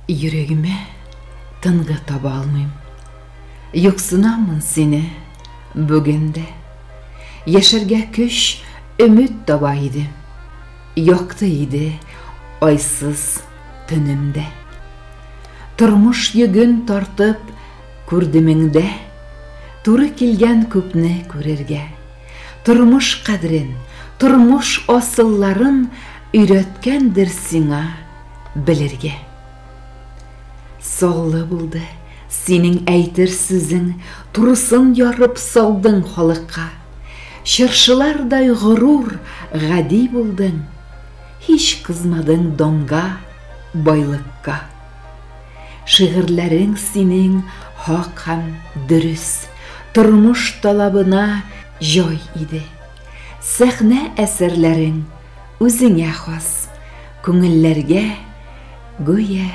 Йөрәгемә тынгы таба алмыйм. Юксынамын сине бүген дә. Яшәргә көч, өмет таба идем. Якты иде айсыз төнем дә. Тормыш йөген тартып күрдемеңдә, Туры килгән күпне күрергә. Тормыш кадерен, тормыш асылларын Өйрәткәндер сиңа белергә. Саллы булды синең әйтер сүзең, Турысын ярып салдың халыкка. Чыршылардай горур, гади булдың, Һич кызмадың данга, байлыкка. Шигырьләрең синең хак һәм дөрес, Тормыш талабына җай иде. Сәхнә әсәрләрең үзеңә хас, Күңелләргә гүя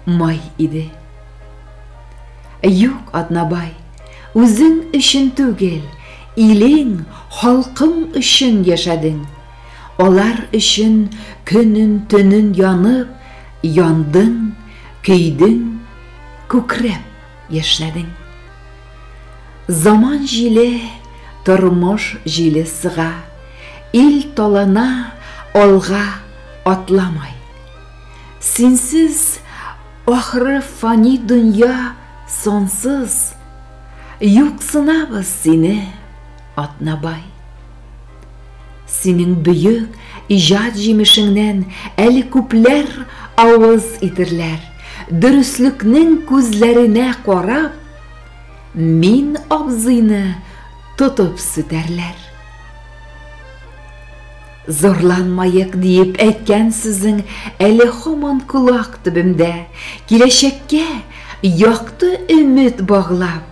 май иде. Юк, Атнабай, үзең өчен түгел, Илең, халкың өчен яшәдең. Алар өчен көнен-төнен янып, Яндың, көйдең, күкрәп яшьнәдең. Заман җиле, тормыш җиле сыга, Ил талана, алга атламай. Синсез, ахры, фани дөнья сансыз, Юксынабыз сине, Атнабай. Синең бөек иҗат җимешеңнән әле күпләр авыз итерләр. Дөреслекнең күзләренә карап, мин абзыйны тотып сүтәрләр. Зарланмаек диеп әйткән сүзең әле һаман колак төбемдә. Киләчәккә якты өмет баглап,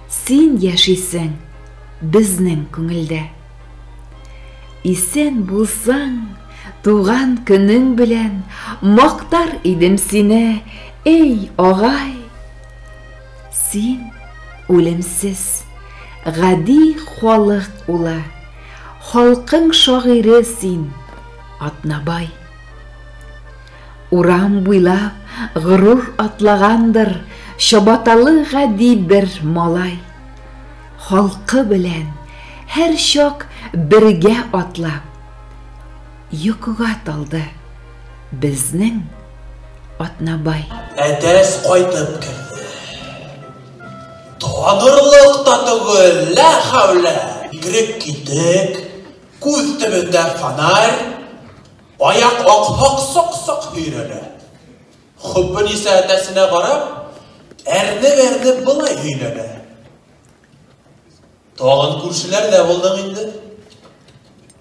син яшисең безнең күңелдә. Исән булсаң, туган көнең белән мактар идем сине, эй, агай. Син үлемсез, гади халык улы, халкың шагыйре син, Атнабай. Урам буйлап горур атлагандыр чабаталы гади бер малай. Халкы белән һәрчак бергә атлап, йокыга талды безнең Атнабай. Әтәс кайтып керде. Танырлык та түгел, лә хәүлә! Бигрек китек, күз төбендә фонарь, аяк аксак сак-сак өйрәнә. Хөббениса әтәсенә карап, әрнеп-әрнеп болай һөйләнә. Тагын күршеләрдә булдың инде.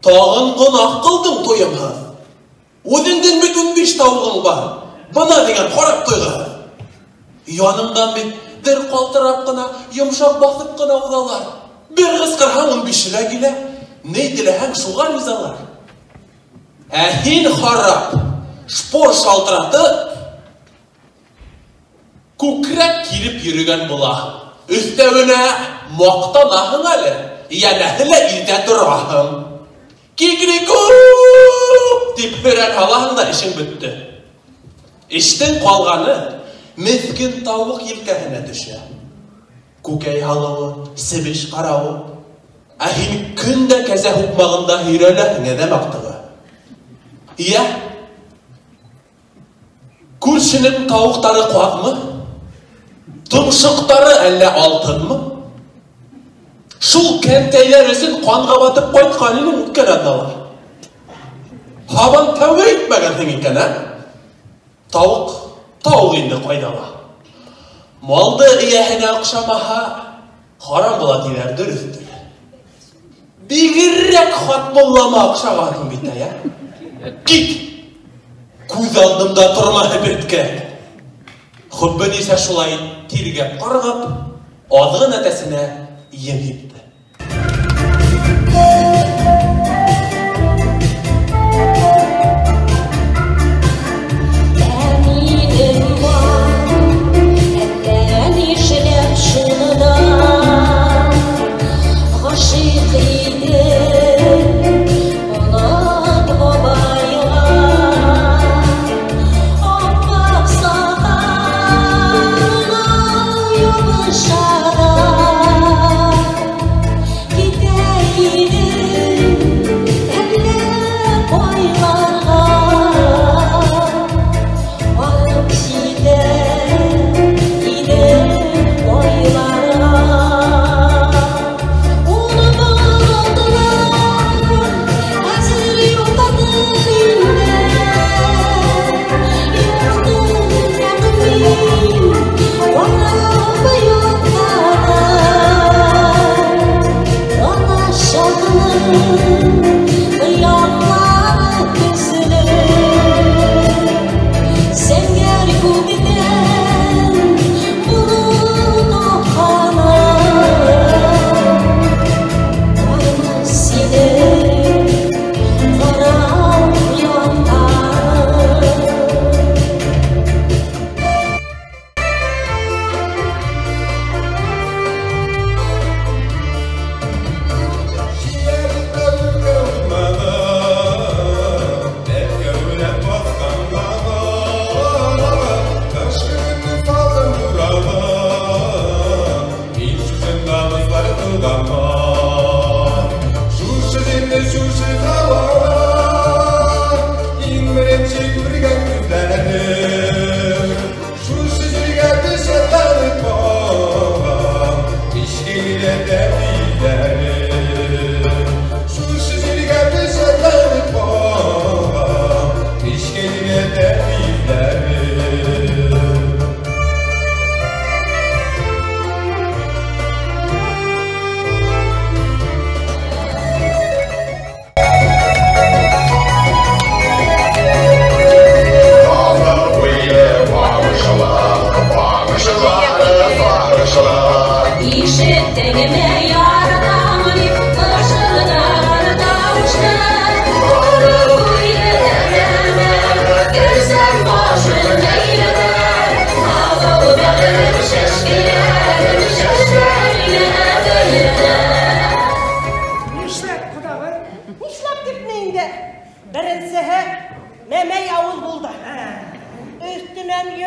Тагын гөнаһ кылдың туемсыз. Үзеңнең бит 15 тавыгың бар. Бына дигән карап туйган. Яныңдан бит дер калтырап кына, йомшак басып кына узалар. Бер кыскырһаң 15-е дә килә. Ни теләһәң шуга ризалар. Ә һин харап, шпор шалтыратып, күкрәк килеп йөрегән була. Өстәвенә мактанаһың әле, янәһе лә иртә тораһың. Кикрикүк! Дип һөрән алаһың да эшең бетте. Эштең калганы мескен тавык елкәһенә төшә. Күкәй һалуы, себеш каравы. Ә һин көн дә кәзә һукмагында һөйрәләһең адәм актыгы. Иә? Күршенең тавыктары казмы? Томшыктары әллә алтынмы? Шул кәнтәйләр өчен канга батып кайткан идең үткән атналар. Һаман тәүбә итмәгәнсең икән, ә? Тавык, тавык инде кайда ла. Малды ияһенә охшамаһа, харам була диләр, дөрестер. Бигрәк Хатмуллама охшагансың бит, ә? Кит! Күз алдымда торма һебеткә. Хөббениса шулай тиргәп каргап, азгын әтәсенә ем һипте.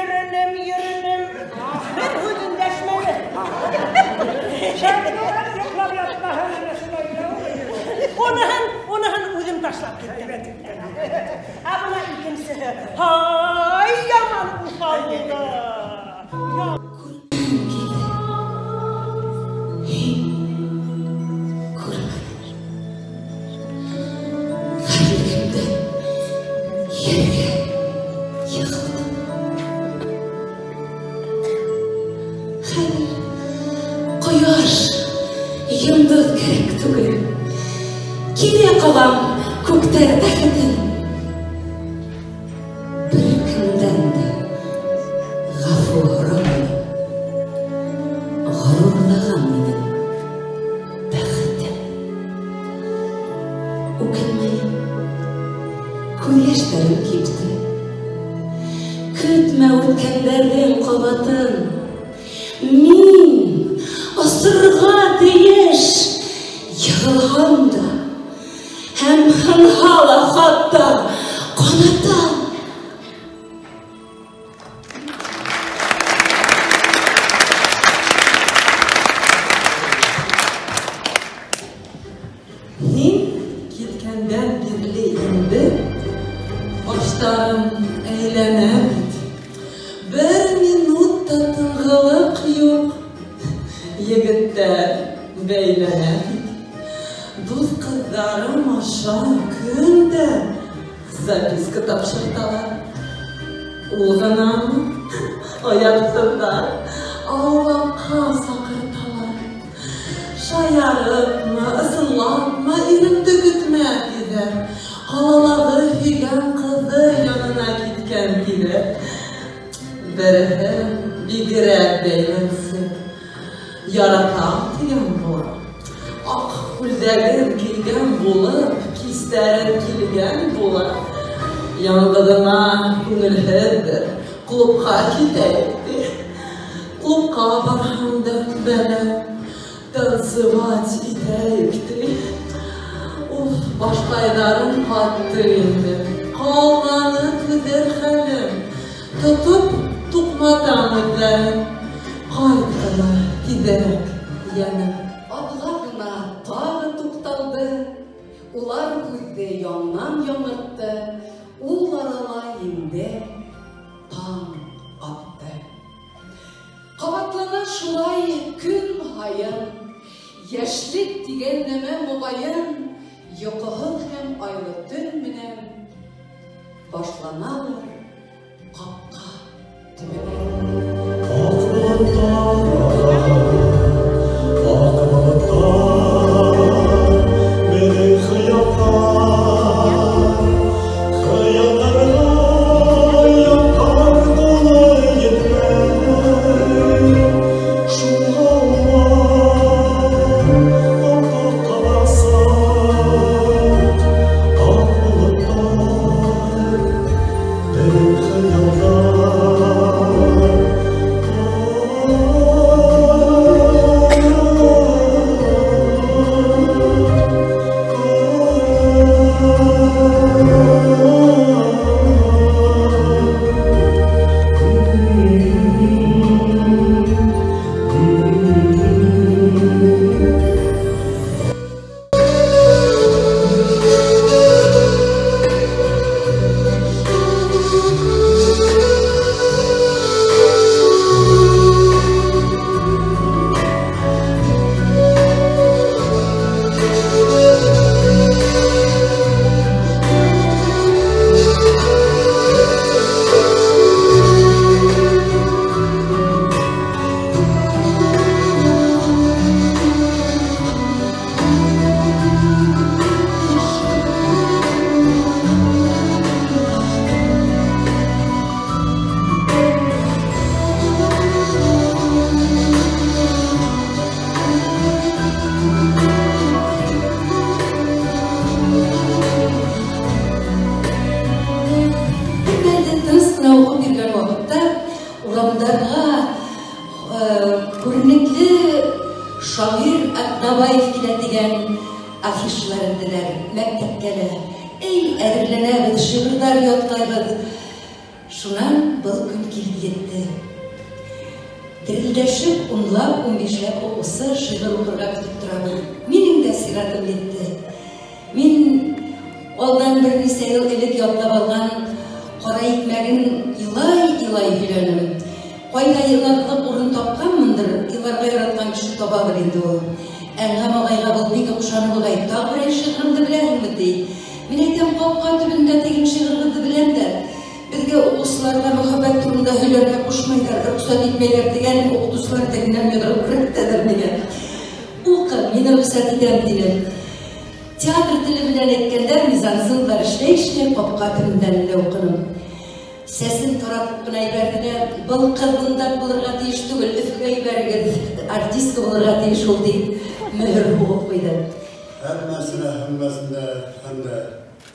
Йөренем, йөренем, бер һүз эндәшмәде. Шәмдуран йоклап ятмаһын, әнә шулай Уныһын, уныһын үзем ташлап киттем. Ә бына икенсеһе, һай, яман уҫал булды. Гарьлегемдән җиргә егылдым. Хәзер кояш, йолдыз кирәк түгел. Кире кабам күктә тәхетем. Беркемдән дә гафу һорамыйм. Горурлыгым минем бәхетем. Үкенмәем, күз яшьләрем кипте. Көтмә үткәннәрнең кабатын. Мин осырга тиеш егылган да һәм һынһа ла хатта канатым. Һин киткәндән бирле инде баштарым әйләнә бит. Бер минут та тынгылык юк. Егетләр бәйләнә бит. Дус кызларым аша көн дә записка тапшырталар. Ул гынамы? Оятсызлар аулакка чакырталар. Шаярыпмы, ысынлапмы, иремде көтмә, диләр. Калалагы һөйгән кызы янына киткән, диләр. Береһе бигрәк бәйләнсек. Яратам дигән була. Ак күлдәген кигән булып, кистәреп килгән була. Яңгызыңа күңелһездер, клубка китәйек, ди. Клубка барһам да бәла, танцевать итәйек, ди. Уф, башкайларым катты инде. Калмады түзәр хәлем. Тотып тукматам үзләрен. Кайт кына тизрәк, янем. Алга гына тагы тукталды, улар һүҙҙе яңынан яңыртты, ул арала инде таң атты. Ҡабатлана шулай көн һайын, йәшлек тигән нәмә моғайын, йоҡоһоҙ һәм айлы төн менән башланалыр ҡапҡа төбөнән. Ак болытлар, ак болытлар, минем хыяллар, хыялларга яткан кулы етмәй, шуңа алар аппак каласың, ак болытлар, минем хыяллар. Бер тыныч кына укып йөргән вакытта урамдарга күренекле шагыйрь Атнабаев килә дигән афишалар элделәр мәктәпкә дә. Эй, әзерләнәбез, шигырьләр ятлайбыз. Шуннан был көн килеп етте. Дерелдәшеп, унлап, унбишләп укучы шигырь укырга көтеп торабыз. Минем дә сиратым етте. Мин алдан берничә ел элек ятлап алган кара икмәген елай-елай һөйләнем. Кайда еларлык урын тапканмындыр, еларга яраткан кеше табадыр инде ул. Әнгам агайга был бик охшаны бугай, тагы берәр шигыреңне беләһеңме, ди. Мин әйтәм, капка төбендә дигән шигырегезне беләм дә, безгә укучыларга мәхәббәт турында һөйләргә кушмыйлар, рөхсәт итмәйләр дигән укытучылар тегеннән йодрык керттеләр миңа. Укы, мин рөхсәт итәм, диләр. Театр теле белән әйткәндә, мизансценалар эшләй-эшләй капка төбендән дә укыдым. Сәсен таратып кына ибәрде дә, был кыз монда булырга тиеш түгел, Өфөгә ибәрегез, артистка булырга тиеш ул, дип мөһер сугып куйды. Һәммәсенә, һәммәсендә һәм дә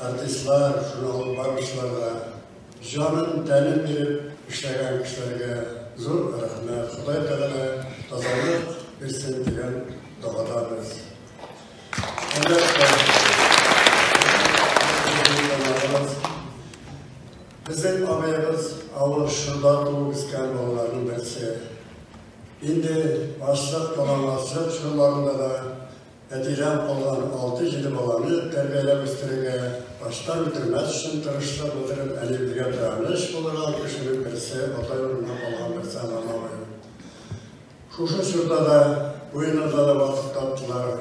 артистлар, шуны алып баручыларга, җанын, тәнен биреп эшләгән кешеләргә зур рәхмәт. Ходай Тәгалә тазалык бирсен дигән догадабыз. Әлбәттә, безнең абыебыз авыр чорда туып үскән балаларның берсе. Инде ачлык, ялангачлык чорларында да әтидән калган 6-7 баланы тәрбияләп үстерергә, ачтан үтермәс өчен тырышлык белдереп, әниебезгә таяныч булырга кешенең берсе, атай урынына калган берсе Әнгам абый. Шушы чорда да уеннарда да вакыт таптылар.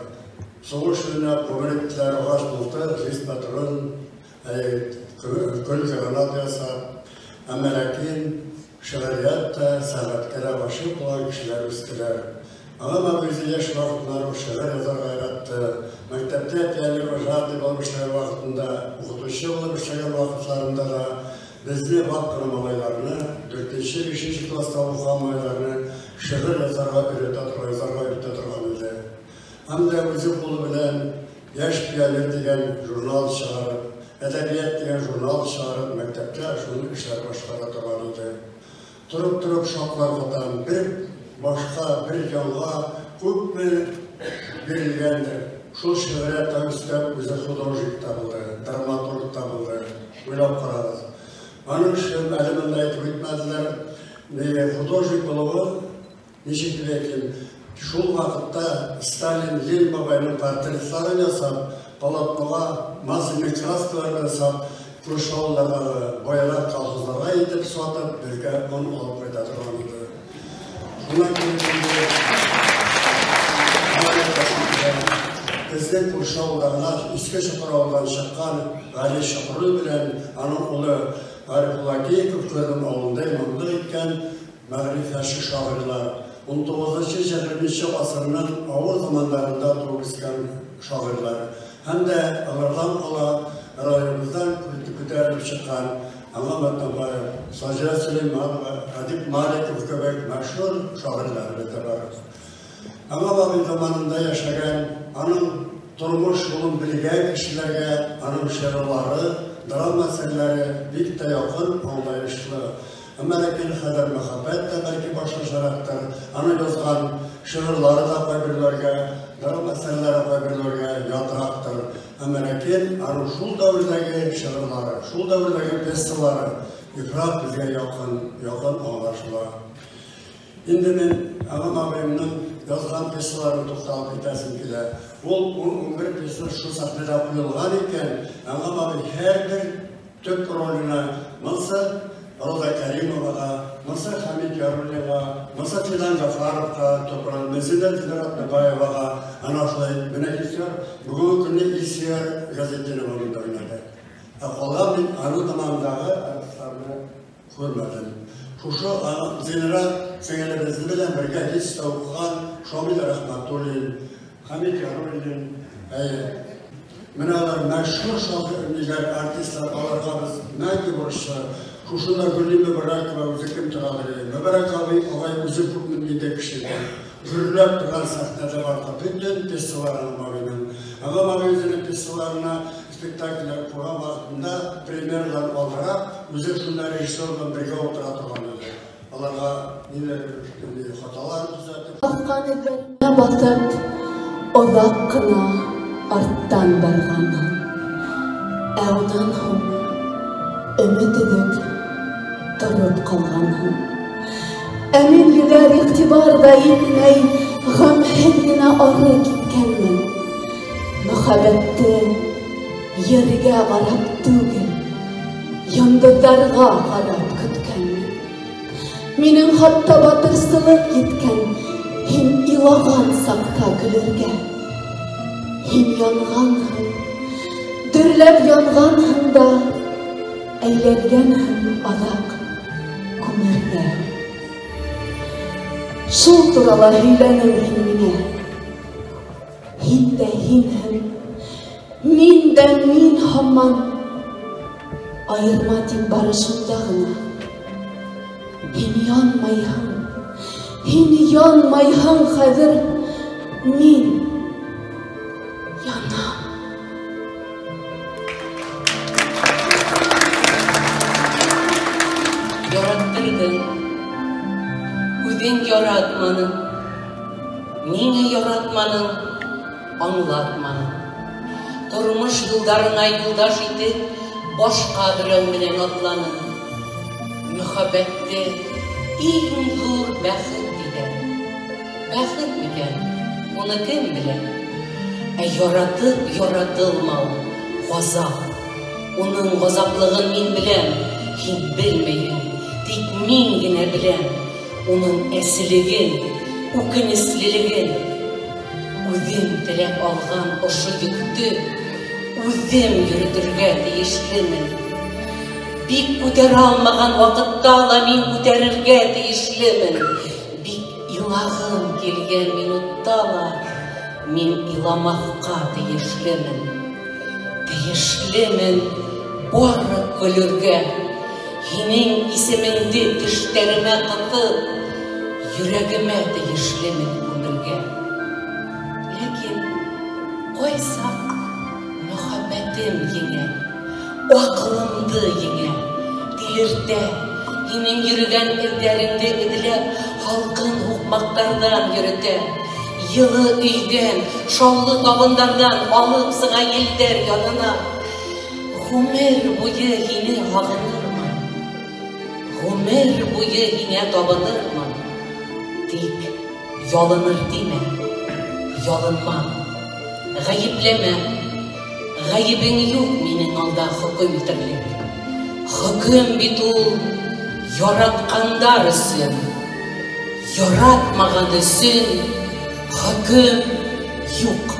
Сугыш уйнап, гомер иттеләр, агач мылтык, җиз патрон, көл гранат ясап. Әмма ләкин шигърият та, сәнгатькә дә гашыйк булган кешеләр үстеләр. Әнгам абый үзе яшь вакытыннан ук шигырь язарга яратты. Мәктәптә пионер вожатый булып эшләгән вакытында, укытучы булып эшләгән вакытларында да безне, вак кына малайларны, 4-5 класста укыган малайларны шигырь язарга өйрәтә торган, язарга өйрәтә торган иде. Һәм дә үзе кулы белән Яшь пионер дигән журнал чыгарып, Әдәбият дигән журнал чыгарып, мәктәптә шуны эшләр башкара торган иде. Торып-торып шаклар катам, бер башка, бер җанга күпме бирелгәндер. Шул шигъриятка өстәп үзе художник та булды, драматург та булды. Уйлап карагыз. Аның өчен әле монда әйтеп үтмәделәр. Художник булуы, ничек дип әйтим, шул вакытта Сталин, Ленин бабайның портретларын ясап, полотнога масляный краскалар ясап, күрше авыллардагы баярак колхозларга илтеп сатып, безгә он алып кайта торган иде. Шуннан килеп инде безнең күрше авылдагы Иске Чокыр авылдан чыккан Гали Чокырлы белән аның улы Гарифулла Киеков Көрдем авылында имамлык иткән мәгърифәтче шагыйрьләр, 19-20 гасырның авыр заманнарында туып үскән шагыйрьләр һәм дә алардан кала районыбыздан күтәрелеп чыккан Әнгам Атнабаев, Саҗидә Сөләйманова, Әдип Маликов кебек мәшһүр шагыйрьләребез дә бар. Әнгам абый заманында яшәгән, аның тормыш юлын белгән кешеләргә аның шигырьләре, драма әсәрләре бик тә якын, аңлаешлы. Әмма ләкин хәзер мәхәббәт тә бәлки башлычарактыр. Аны язган шигырьләре дә кайберләргә, драма әсәрләре кайберләргә ятрактыр. Әмма ләкин аның шул дәвердәге шигырьләре, шул дәвердәге пьесалары ифрат безгә якын, якын аңлашыла. Инде мин Әнгам абыемның язган пьесаларын тукталып китәсем килә. Ул 10-11 пьеса шул сәхнәдә куелган икән, Әнгам абый һәрбер төп роленә монсы Роза Кәримовага, монсы Хәмит Яруллинга, монсы Фидан Гафаровка төп роль, Мәзидә Зиннәр Атнабаевага, ана шулай менә Илсөяр, бүгенге көнне Илсөяр Газетдинова монда уйнады. Ә калган мин аның заманындагы артистларны күрмәдем. Шушы Зиннәр сеңелебез белән бергә һич тә укыган Шамил Рәхмәтуллин, Хәмит Яруллин, әйе. Менә алар мәшһүр шагыйрьләр, артистлар, аларга без мәңге бурычлы. Шушында Гөлли Мөбарәкова үзе кем торадыр иде. Мөбарәк абый агай үзе күпме нинди кеше иде. Гөрләп торган сәхнәдә барды. Бөтен пьесалары Әнгам абыйның. Әнгам абый үзенең пьесаларына спектакльләр куйган вакытында премьералар алдыра, үзе шунда режиссер белән бергә утыра торган иде. Аларга ниләр хаталар төзәтеп. Баскан эзләренә басып, озак кына арттан барганмын. Ә уннан һуң өмет өзеп торып калганһың. Ә мин юләр игътибар да итмәй, гамьһез генә ары киткәнмен. Мәхәббәтте ергә карап түгел, йолдызларга карап көткәнмен. Минем хатта батырсылык еткән, һин илаган сакта көлергә. Һин янганһың, дөрләп янганһың да, әйләнгәнһең аҙаҡ күмергә. Шул турала һөйләнең һин миңә. Һин дә һинһең, мин дә мин һаман. Айырма тик бары шунда ғына. Һин янмайһың, һин янмайһың хәҙер, мин янам. Яраттырдың, үҙең яратманың. Ниңә яратманың, аңлатманың. Тормош юлдарына юлдаш итеп, башҡа берәү менән атланың. Мөхәббәтте иң ҙур бәхет тигән. Бәхет микән, уны кем белә? Ә яратып яратылмау ғазап. Уның ғазаплығын мин беләм, һин белмәйһең. Тик мин генә беләм уның әселеген, үкенеслелеген. Үҙем теләп алған ошо йөктө үҙем йөрөтөргә тейешлемен. Бик күтәрә алмаған ваҡытта ла мин күтәрергә тейешлемен. Бик илағым килгән минутта ла мин иламаҫҡа тейешлемен. Тейешлемен бары көлөргә. Һинең исемеңде тештәремә ҡыҫып, йөрәгемә тейешлемен күмергә. Ләкин ҡайсаҡ мөхәббәтем еңә, аҡылымды еңә, тилертә. Һинең йөрөгән эҙҙәреңде эҙләп, һалҡын һуҡмаҡтарҙан йөрөтә. Йылы өйҙән, шаулы табындарҙан алып сыға елдәр янына. Ғүмер буйы һине һағынырмын, ғүмер буйы һиңә табынырмын. Тик ялыныр тимә, ялынмам, ғәйепләмә. Ғәйебең юҡ минең алда хөкөм итерлек. Хөкөм бит ул яратҡандар өсөн, яратмаған өсөн хөкөм юҡ.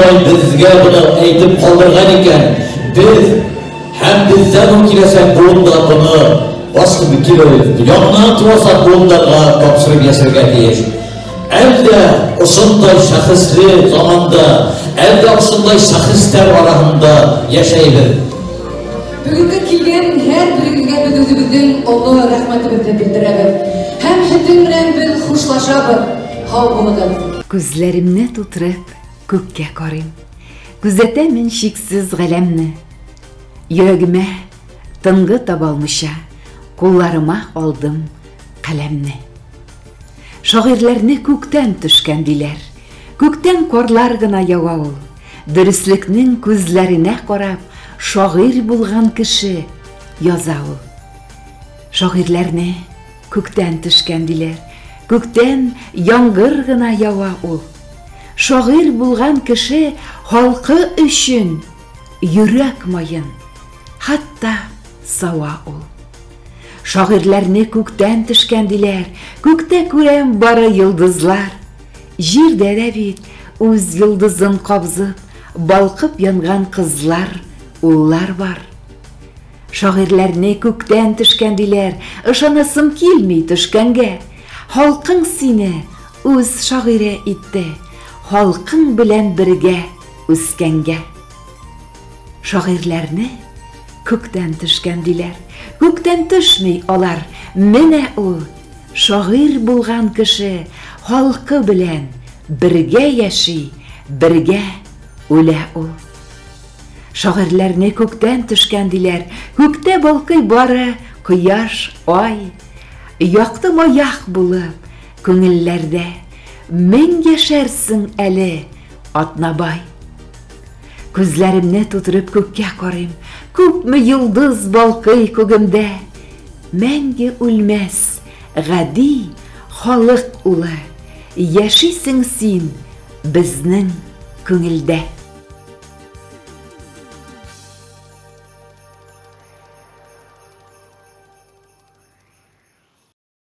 Атнабай безгә моны әйтеп калдырган икән, без һәм бездән ул киләчәк буыннар моны яңадан туачак буыннарга тапшырып яшәргә тиеш. Әлдә ошындай шәхесле заманда, әлдә ошындай шәхесләр арасында яшәйбез. Бүгенге килгән һәр берегезгә без үзебезнең олы рәхмәтебезне белдерәбез. Һәм һезнең белән без хушлашабыз. Һау булыгыз. Күзләремне тутырып күккә карыйм. Күзәтәмен чиксез галәмне. Йөрәгемә тынгы таба алмыйча, кулларыма алдым каләмне. Шагыйрьләрне күктән төшкән диләр. Күктән карлар гына ява ул. Дөреслекнең күзләренә карап, шагыйрь булган кеше яза ул. Шагыйрьләрне күктән төшкән диләр. Күктән яңгыр гына ява ул. Шагыйрь булган кеше халкы өчен йөрәк маен хәтта сава ул. Шагыйрьләрне күктән төшкән диләр. Күктә күрәм бары йолдызлар. Җирдә дә бит үз йолдызын кабзып, балкып янган кызлар, уллар бар. Шагыйрьләрне күктән төшкән диләр, ышанасым килми төшкәнгә. Халкың сине үз шагыйре итте, халкың белән бергә үскәнгә. Шагыйрьләрне күктән төшкән диләр. Күктән төшми алар. Менә ул шагыйрь булган кеше халкы белән бергә яши, бергә үлә ул. Шагыйрьләрне күктән төшкән диләр. Күктә балкый бары кояш, ай. Якты маяк булып күңелләрдә мең яшәрсең әле, Атнабай. Күзләремне тутырып күккә карыйм. Күпме йолдыз балкый күгемдә. Мәңге үлмәс гади халык улы. Яшисең син безнең күңелдә.